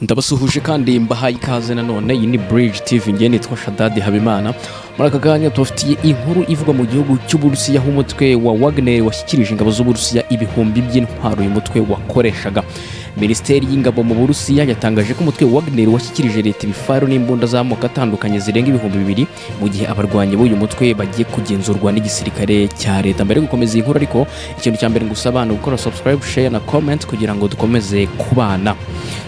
Ndabasuhuje kandi mbahaye ikaze nanone. Iyi ni Bridge TV, ngiye nitwa Shadadi Habimana. Muri aka kanya tubafitiye inkuru ivugwa mu gihugu cy'Uburusiya, aho umutwe wa Wagner washyikirije ingabo z'Uburusiya ibihumbi by'intwaro uyu mutwe wakoreshaga. Minisiteri y'ingabo mu Burusiya yatangaje ko umutwe wa Wagner washyikirije leta ibifaru n'imbunda z'amoko atandukanye zirenga 2000, mu gihe abarwanyi b'uyu mutwe bagiye kugenzurwa n'igisirikare cya leta. Mbere yo gukomeza iyi nkuru ariko, ikintu cya mbere ngusaba ni ugukora subscribe, share na comment kugira ngo dukomeze kubana.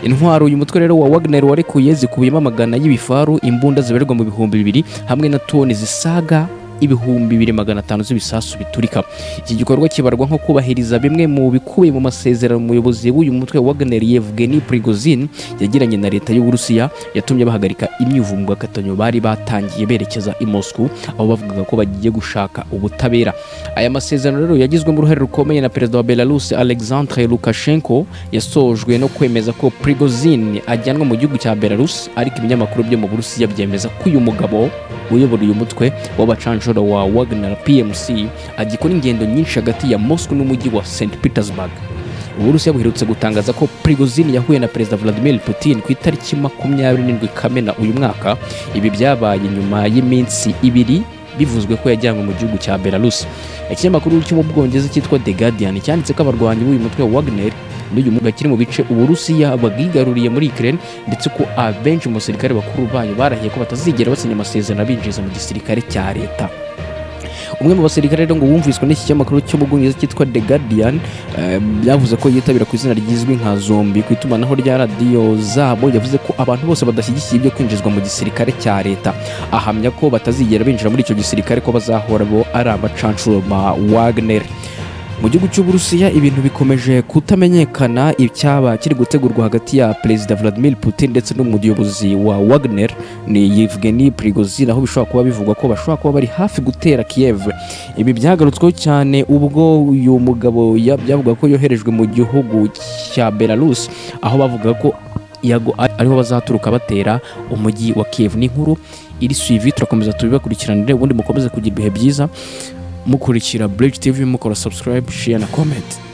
Intwaro uyu mutwe rero wa Wagner warekuye zikubiyemo amagana y'ibifaru, imbunda zibarirwa mu 2000, hamwe na toni zisaga 2500 z'ibisasu biturika. Iki gikorwa kibarwa nko kubahiriza bimwe mu bikubiye mu masezerano umuyobozi w'uyu mutwe wa Wagner, Yevgeny Prigozhin, yagiranye na leta y'Uburusiya, yatumye bahagarika imyivumbagatanyo bari batangiye berekeza i Moscow, aho bavugaga ko bagiye gushaka ubutabera. Aya masezerano rero yagizwemo uruhare rukomeye na perezida wa Belarus, Alexandre Lukashenko. Yasojwe no kwemeza ko Prigozhin ajyanwa mu gihugu cya Belarus, ariko ibinyamakuru byo mu Burusiya byemeza ko uyu mugabo uyobora uyu mutwe w'abacanshuro wa Wagner PMC agikora ingendo nyinshi hagati ya Moscow n'umujyi wa St Petersburg. Uburusiya buherutse gutangaza ko Prigozhin yahuye na Perezida Vladimir Putin ku itariki 27 Kamena uyu mwaka. Ibi byabaye nyuma y'iminsi 2 bivuzwe ko yajyanywe mu gihugu cya Belarus. Ikinyamakuru cyo mu Bwongereza cyitwa The Guardian cyanditse ko abarwanyi b'uyu mutwe wa Wagner n'uyu bakiri mu bice Uburusiya bwigaruriye muri Ukraine, ndetse ko abenshi mu basirikare bakuru bayo barahiye ko batazigera basinya amasezerano abinjiza mu gisirikare cya leta. Umwe mu basirikare rero ngo wumviswe n'iki kinyamakuru cyo mu Bwongereza cyitwa The Guardian, byavuze ko yitabira ku izina ryizwi nka Zombi ku itumanaho rya radiyo zabo, yavuze ko abantu bose badashyigikiye ibyo kwinjizwa mu gisirikare cya leta, ahamya ko batazigera binjira muri icyo gisirikare, ko bazahora bo ari abacanshuro ba Wagner. Mu gihugu cy'Uburusiya ibintu bikomeje kutamenyekana icyaba kiri gutegurwa hagati ya Perezida Vladimir Putin ndetse n'umuyobozi wa Wagner, ni Yevgeny Prigozhin, aho bishobora kuba bivugwa ko bashobora kuba bari hafi gutera Kiev. Ibi byagarutsweho cyane ubwo uyu mugabo byavuga ko yoherejwe mu gihugu cya Belarus, aho bavuga ko yago ariho bazaturuka batera umujyi wa Kiev. Ni inkuru iri suivi, turakomeza tubibakurikiranire. Ubundi mukomeze kugira ibihe byiza mukurikira Bridge TV, mukora subscribe, share na comment.